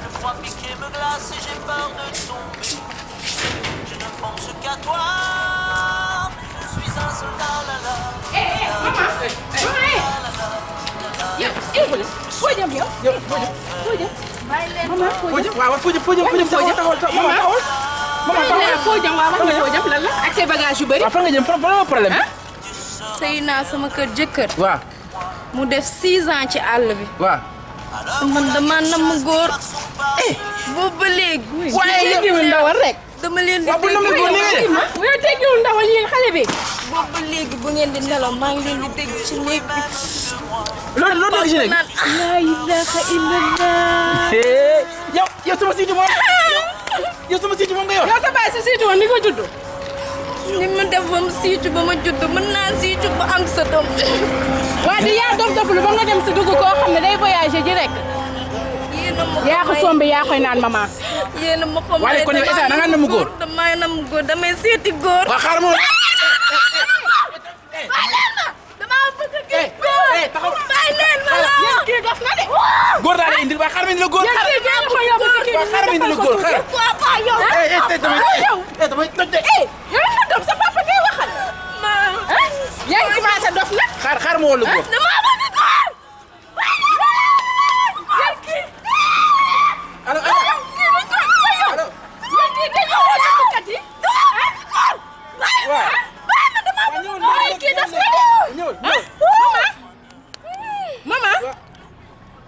Le froid piqué me glace et j'ai peur de tomber. Je ne pense qu'à toi. Je suis un soldat, la la. Maman. Foo jëm yow. Foo jëm. Maman foo jëm. waaw foo jëm taxawal foo jëm waaw wax nga foo jëm lan la ak say bagage yu bëri. waaw fan nga jëm fan la problème bi. sëy naa sama kër jëkkër. waaw. mu def 6 ans ci àll bi. waaw. man dama nam góor. boobu ba léegi. waaye teggiwul ndawal rek. dama leen di waaw bu nam góor ni ngay def. yow teggiwul ndawal yéen xale bi. boobu ba léegi bu ngeen di nelaw maa ngi leen di dégg ci néeg bi. loolu dégg si léegi. naan la ilaha illallah. yow sama siiti moom. yow sama siiti moom nga yor. yow sa baay si siitu woon ni nga judd. ni mu def ba mu siicu ba ma judd mën naa siicu ba am sa doom. waa di yaa dof doflu ba nga dem si dugg koo xam ne day voyager ji rek. yéen a ma ko yaa ko may sombi yaa koy naan maman. yéen a ma ko may waaye kon yow Essa da nga nam góor. damay nam góor damay seeti góor. waaw xaaral ma. damaa bëgg a gis góor. bàyyi leen ma la. kii dof na de. góor daal di indil waaye xaaral ma indil la góor. kii yaa ko yóbbu si kii waaw xaaral ma indil la góor xaaral. damay toj de. yow nga dof sa papa ngay waxal. yaa ngi commencé dof nag. xaaral ma woo la góor. damaa bëgg góor. allo allo. allo.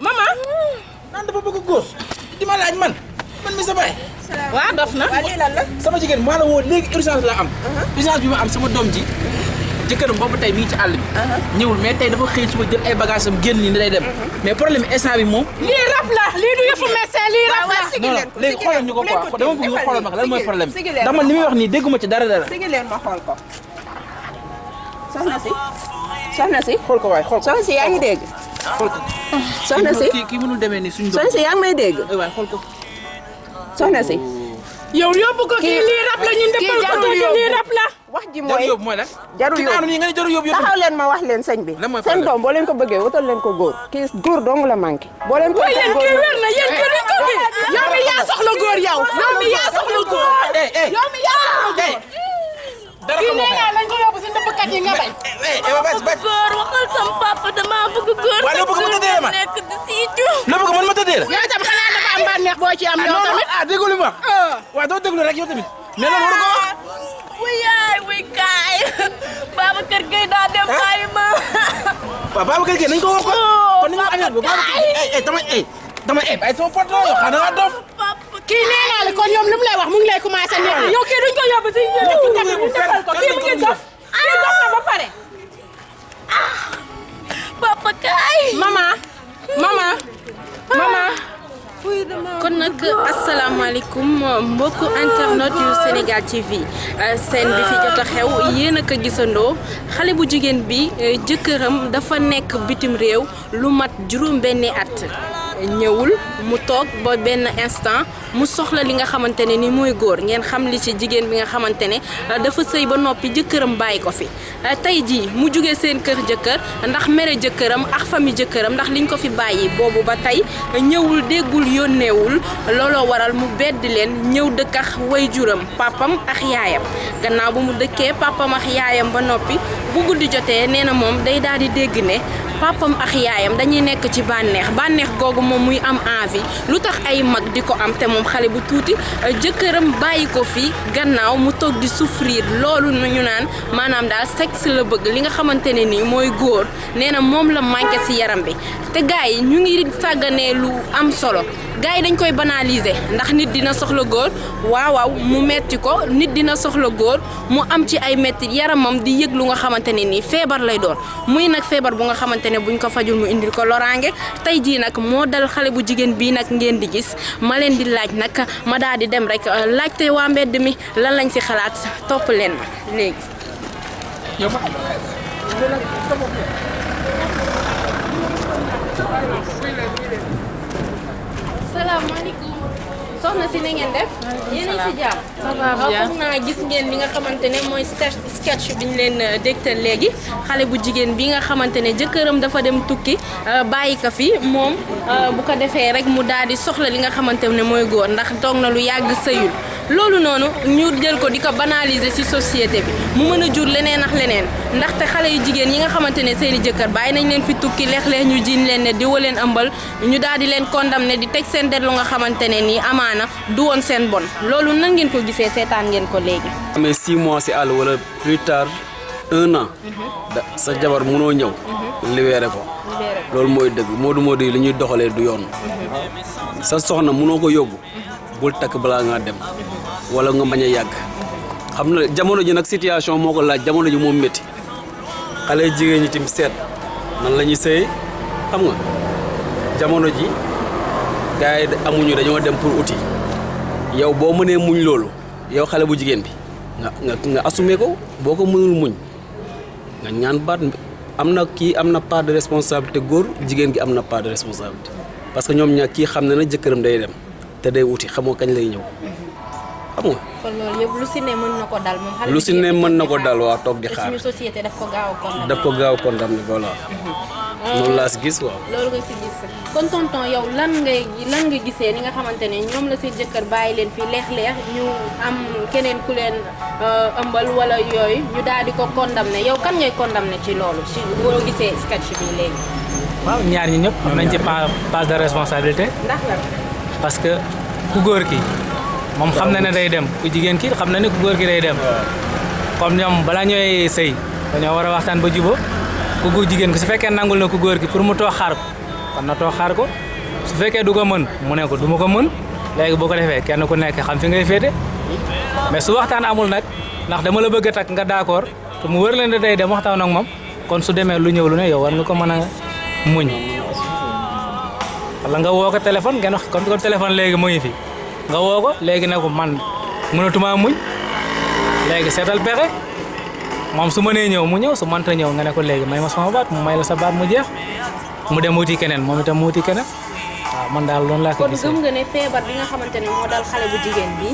Mama. naan dafa bëgg góor. di ma laaj man mi sa baay. waaw dof na. sama jigéen maa la woo léegi urgence la am. urgence bi ma am sama doom ji. jëkkëram boobu tey mi ngi ci àll bi. ñëwul mais tey dafa xëy suba jël ay bagages am génn nii day dem. mais problème instant bi moom. lii rab la lii du yëfu médecin lii rab la. non non léegi xoolal ñu ko quoi dama bëgg nga xoolal ma lan mooy problème bi. ndax man li muy wax nii dégguma ci dara. sigi leen ma xool ko soxna si xool ko waay xool ko. soxna si yaa ngi dégg xool ko. soxna si kii mënul demee nii suñu doom. soxna si yaa ngi may dégg ay waay xool ko. soxna si yow yóbbu ko kii lii rab la ñun dëppal ko kii lii rab la. wax ji jarul mooy yóbbu mooy lan. jarul ki naanu nii nga ne jarul yóbbu taxaw leen ma wax leen sëñ bi lan mooy seen problème doom boo leen ko bëggee wutal leen ko góor kii góor dong la manqué boo leen ko waaye yéen kii wér na yéen kii duñ ko kii. yow mi yaa soxla góor yow. yow mi yaa soxla góor. yow mi yaa soxla góor. dara kii xamoo nee ko. naa lañ ko yóbbu si ndëppkat yi nga bañ. bas góor waxal sama papa damaa bëgg góor. waaye loo bëgg ma tëddee ma. nekk di siicu. loo bëgg man ma tëddee la. yow tam xanaa dafa am bànneex boo ci am yow tamit. déggu li mu wax. waaw doo déglu rek yow tamit. mais loolu waru ko wax. wuy yaay wuy kaay. Babacar Gueye daa dem bàyyi ma. waaw Babacar Gueye nañ ko woo ko. kon ni ñu affaire bi Babacar damay ay sama pot la yow xanaa nga dof. kii nee naa la kon ñoom lu mu lay wax mu ngi lay commencé neex yow kii duñ ko yóbbu si ñu defal ko kii mu ngi dof kii dof na ba pare. papa kaay. mama. kon nag asalaamaaleykum mbokku internet yu Sénégal TV seen bi fi jot a xew yéen a ko gisandoo xale bu jigéen bi jëkkëram dafa nekk bitim réew lu mat juróom-benni at ñëwul mu toog ba benn instant mu soxla li nga xamante ne ni mooy góor ngeen xam li ci jigéen bi nga xamante ne dafa sëy ba noppi jëkkëram bàyyi ko fi tey jii mu jugee seen kër jëkkër ndax mere jëkkëram ak famille jëkkëram ndax liñ ko fi bàyyi boobu ba tey ñëwul déggul yónneewul looloo waral mu beddi leen ñëw dëkk ak waajuram papam ak yaayam gannaaw bu mu dëkkee papam ak yaayam ba noppi bu guddi jotee nee na moom day daal di dégg ne papam ak yaayam dañuy nekk ci bànneex googu moom muy am envie lu tax ay mag di ko am te moom xale bu tuuti jëkkëram bàyyi ko fi gannaaw mu toog di souffrir loolu ñu naan maanaam daal sexe la bëgg li nga xamante ne nii mooy góor nee na moom la manqué ci yaram bi te gars yi ñu ngi sàgganee lu am solo gars yi dañ koy banaliser ndax nit dina soxla góor waaw mu metti ko nit dina soxla góor mu am ci ay metti yaramam di yëg lu nga xamante ne nii feebar lay doon muy nag feebar bu nga xamante ne buñ ko fajul mu indil ko loraange tey jii nag moo dal xale bu jigéen bii nag ngeen di gis ma leen di laaj nag ma daal di dem rek laajte waa mbedd mi lan lañ ci xalaat topp leen ma léegi. salaamaaleykum. soxna si na ngeen def yéen a si jàmm foog naa gis ngeen li nga xamante ne mooy sketch bi ñu leen dégtal léegi xale bu jigéen bi nga xamante ne jëkkëram dafa dem tukki bàyyi ko fi moom bu ko defee rek mu daal di soxla li nga xamante ne mooy góor ndax toog na lu yàgg sëyul loolu noonu ñu jël ko di ko banaliser ci société bi mu mën a jur leneen ak leneen ndaxte xale yu jigéen yi nga xamante ne seeni jëkkër bàyyi nañ leen fi tukki leex-leex ñu jiin leen ne di waleen ëmbal ñu daal di leen condamné di teg seen der lu nga xamante ne nii amaana du woon seen bon loolu nan ngeen ko gisee seetaan ngeen ko léegi. amee 6 mois ci àll wala plus tard 1 an. sa jabar mënoo ñëw. libéré ko. loolu mooy dëgg moodu yi li ñuy doxalee du yoon. sa soxna mënoo ko yóbbu. bul takk balaa ngaa dem. wala nga bañ a yàgg. xam na jamono ji nag situation moo ko laaj jamono ji moom métti xale jigéen ñi tim seet nan la ñuy sëy xam nga jamono ji gars yi amuñu dañoo dem pour outil yow boo mënee muñ loolu yow xale bu jigéen bi nga assumé ko boo ko mënul muñ nga ñaan baat am na part de responsabilité góor jigéen gi am na part de responsabilité parce que ñoom ñaar kii xam na jëkkëram day dem te day uti xamoo kañ lay ñëw xam nga. kon loolu yëpp lu si ne mën na ko dal moom. xale lu si ne mën na ko dal waa toog di xaar suñu société daf ko gaaw a condamné. daf ko gaaw a condamné voilà. loolu laa si gis waaw. loolu nga si gis kon tonton yow lan nga gisee ni nga xamante ne ñoom la seen jëkkër bàyyi leen fi leex-leex ñu am keneen ku leen ëmbal wala yooyu ñu daal di ko condamné yow kan ngay condamné ci loolu ci boo gisee sketch bi léegi. waaw ñaar ñi ñëpp am nañ ci part de responsabilité. ndax la. parce que ku góor ki moom xam na ne day dem ku jigéen ki xam na ne ku góor ki day dem comme ñoom balaa ñooy sëy dañoo war a waxtaan ba jubóo ku jigéen ki su fekkee nangul na ku góor ki pour mu toog xaar ko kon na toog xaar ko su fekkee du ko mën mu ne ko du ma ko mën léegi boo ko defee kenn ku nekk xam fi ngay féete mais su waxtaan amul nag ndax dama la bëgg a takk nga d'accord te mu wër leen ne day dem waxtaan ak moom kon su demee lu ñëw lu ne yow war nga ko mën a muñ wala nga woo ko téléphone ngeen wax kon téléphone léegi mu ngi fi nga woo ko léegi ne ko man mënatuma muñ léegi seetal pexe moom su mënee ñëw mu ñëw su mënta ñëw nga ne ko léegi may ma sama baat mu may la sa baat mu jeex mu dem wuti keneen moom itam mu wuti keneen waaw man daal loolu laa ko gisee. kon gëm nga ne feebar bi nga xamante ne moo dal xale bu jigéen bi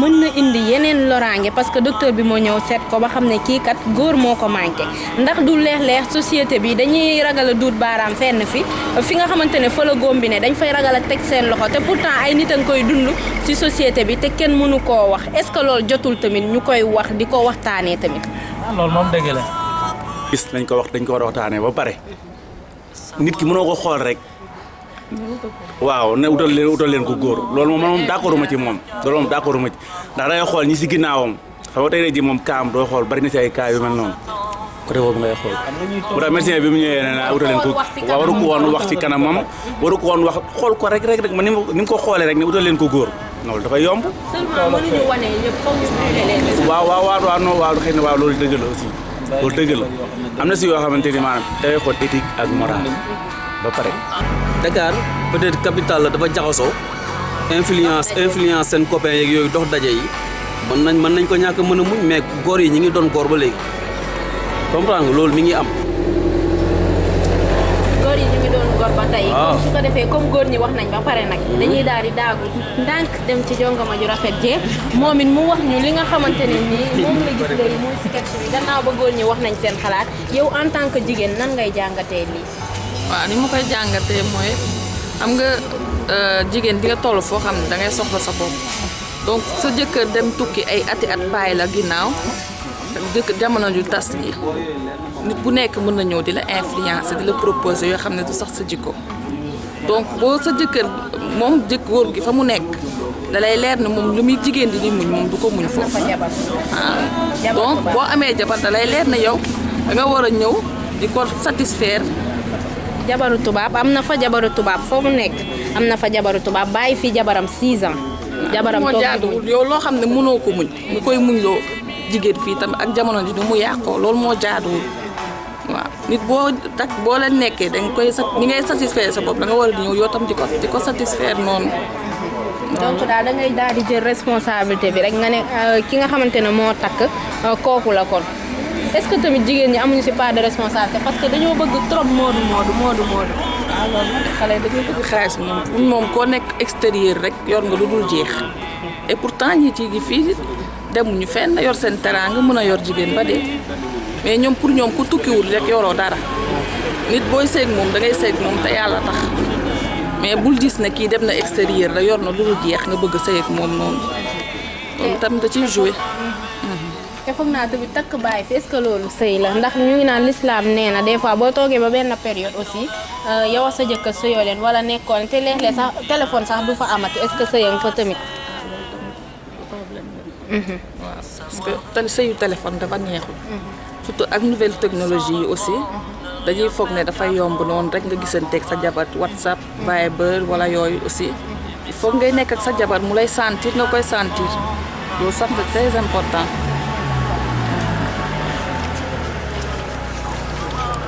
mën na indi yeneen loraange parce que docteur bi moo ñëw seet ko ba xam ne kii kat góor moo ko manqué ndax du leex-leex société bi dañuy ragal a duut baaraam fenn fi nga xamante ne fa la góom bi ne dañ fay ragal a teg seen loxo te pourtant ay nit a ngi koy dund ci société bi te kenn mënu koo wax est-ce que loolu jotul tamit ñu koy wax di ko waxtaanee tamit. loolu moom dëgg la. gis dañ ko war a waxtaanee ba pare nit ki mënoo ko xool rek. waaw ne utal leen ko góor loolu moom d'accorduma ci moom loolu moom d'accorduma ci ndax dangay xool ñi si ginnaawam xam nga tey ji moom kaam doo xool bari na si ay cas yu mel noonu côté boobu ngay xool bu tax médecin bi mu ñëwee ne naa utal leen ko waaw waru ko woon wax ci kanamam waru ko woon wax xool ko rek man ni mu ko xoolee rek ne utal leen ko góor loolu dafay yomb waaw xëy na waaw loolu dëgg la aussi loolu dëgg la am na si yoo xamante ni maanaam dangay xool éthique ak morale ba pare. Dakar peut-être capitale la dafa jaxasoo influence seen copains yeeg yooyu dox daje yi mën nañ ko ñàkk mën a muñ mais góor yi ñi ngi doon góor ba léegi comprendre nga loolu mi ngi am. góor yi ñu ngi doon góor ba tey. comme su ko defee comme góor ñi wax nañ ba pare nag. dañuy daal di daagu ndànk dem ci jongama ju rafet jee moom it mu wax ñu li nga xamante ne nii moom la gis léegi mooy sketch bi gannaaw ba góor ñi wax nañ seen xalaat yow en tant que jigéen nan ngay jàngatee lii. waaw ni ma koy jàngatee mooy xam nga jigéen di nga toll foo xam ne da ngay soxla sa bopp donc sa jëkkër dem tukki ay ati at bàyyi la ginnaaw jamono ju tas gi nit bu nekk mën na ñëw di la influencer di la proposer yoo xam ne du sax sa jikko donc boo sa jëkkër moom góor gi fa mu nekk da lay leer ne moom lu muy jigéen di muñ moom du ko muñ foofu waaw donc boo amee jabar da lay leer ne yow da nga war a ñëw di ko satisfaire. jabaru tubaab am na fa jabaru tubaab foo mu nekk am na fa jabaru tubaab bàyyi fi jabaram 6 ans. jabaram moo jaaduwul yow loo xam ne mënoo ko muñ nga koy muñ loo jigéen fii tam ak jamono ji du mu yàqoo loolu moo jaaduwul waaw nit boo leen nekkee da nga koy ñi ngay satisfaire sa bopp da nga war a di ñëw yoo tam di ko satisfaire noonu. donc daal da ngay daal di jël responsabilité bi rek nga ne ki nga xamante ne moo takk kooku la kon. est-ce que tamit jigéen ñi amuñu ci part de responsabilité parce que dañoo bëgg trop moodu loolu xale yi dañuy bëgg xaalis moom koo nekk extérieur rek yor nga lu dul jeex et pourtant ñi ci gi fii demuñu fenn yor seen teraanga mën a yor jigéen ba dee mais ñoom pour ñoom ku tukkiwul rek yoroo dara nit booy seeg moom da ngay seeg moom te yàlla tax mais bul gis ne kii dem na extérieur la yor na lu dul jeex nga bëgg seeg moom noonu loolu tamit da ciy joué. te foog naa tamit takk baay fi est-ce que loolu sëy la ndax ñu ngi naan l'islam nee na des fois boo toogee ba benn période aussi yow sa jëkkër sëyoo leen wala nekkoon te léeg-léeg sax téléphone sax du fa amati est-ce que sëya nga fa tamit. waaw parce que sëyu téléphone dafa neexul. surtout ak nouvelle technologie yi aussi dañuy foog ne dafay yomb noonu rek nga gisanteeg sa jabar WhatsApp Viber wala yooyu aussi il faut ngay nekk ak sa jabar mu lay sentir nga koy sentir loolu sax c'est très important.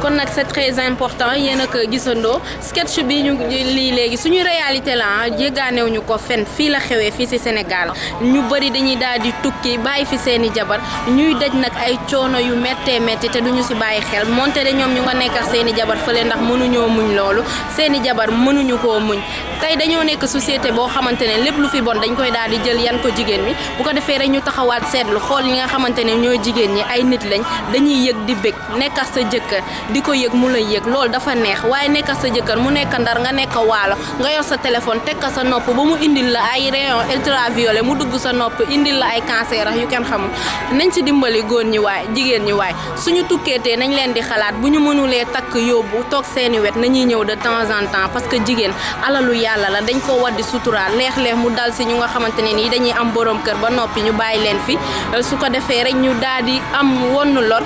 kon nag c'est très important yéen a ko gisandoo sketch bi ñu lii léegi suñu réalité la jéggaanewuñu ko fen fii la xewee fii ci Sénégal ñu bëri dañuy daal di tukki bàyyi fi seeni jabar ñuy daj nag ay coono yu méttee métti te duñu ci bàyyi xel moonte de ñoom ñu nga nekk ak seeni jabar fële ndax mënuñoo muñ loolu seeni jabar mënuñu koo muñ tey dañoo nekk société boo xamante ne lépp lu fi bon dañ koy daal di jël yan ko jigéen mi bu ko defee rek ñu taxawaat seetlu xool yi nga xamante ne ñooy jigéen ñi ay nit lañ dañuy yëg di bég nekk ak sa jëkkër di ko yëg mu lay yëg loolu dafa neex waaye nekk sa jëkkër mu nekk Ndar nga nekk Waalo nga yor sa téléphone teg sa nopp ba mu indil la ay rayon ultraviolet mu dugg sa nopp indil la ay cancer yu kenn xamul nañ ci dimbali góor ñi waay jigéen ñi waay suñu tukkeetee nañ leen di xalaat bu ñu mënulee takk yóbbu toog seeni wet nañuy ñëw de temps en temps parce que jigéen alalu yàlla la dañ ko war di suturaal leex-leex mu dal si ñu nga xamante ne nii dañuy am borom kër ba noppi ñu bàyyi leen fi su ko defee rek ñu daal di am wonnu lor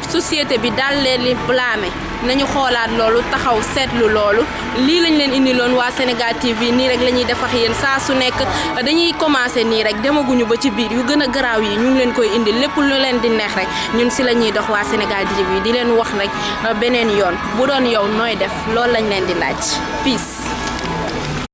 société bi daal leen li blâmer nañu xoolaat loolu taxaw seetlu loolu lii lañ leen indi loon waa Sénégal TV nii rek la ñuy def ak yéen saa su nekk dañuy commencé nii rek demaguñu ba ci biir yu gën a garaaw yi ñu ngi leen koy indi lépp lu leen di neex rek ñun si la ñuy dox waa Sénégal TV di leen wax rek beneen yoon bu doon yow nooy def loolu lañ leen di laaj peace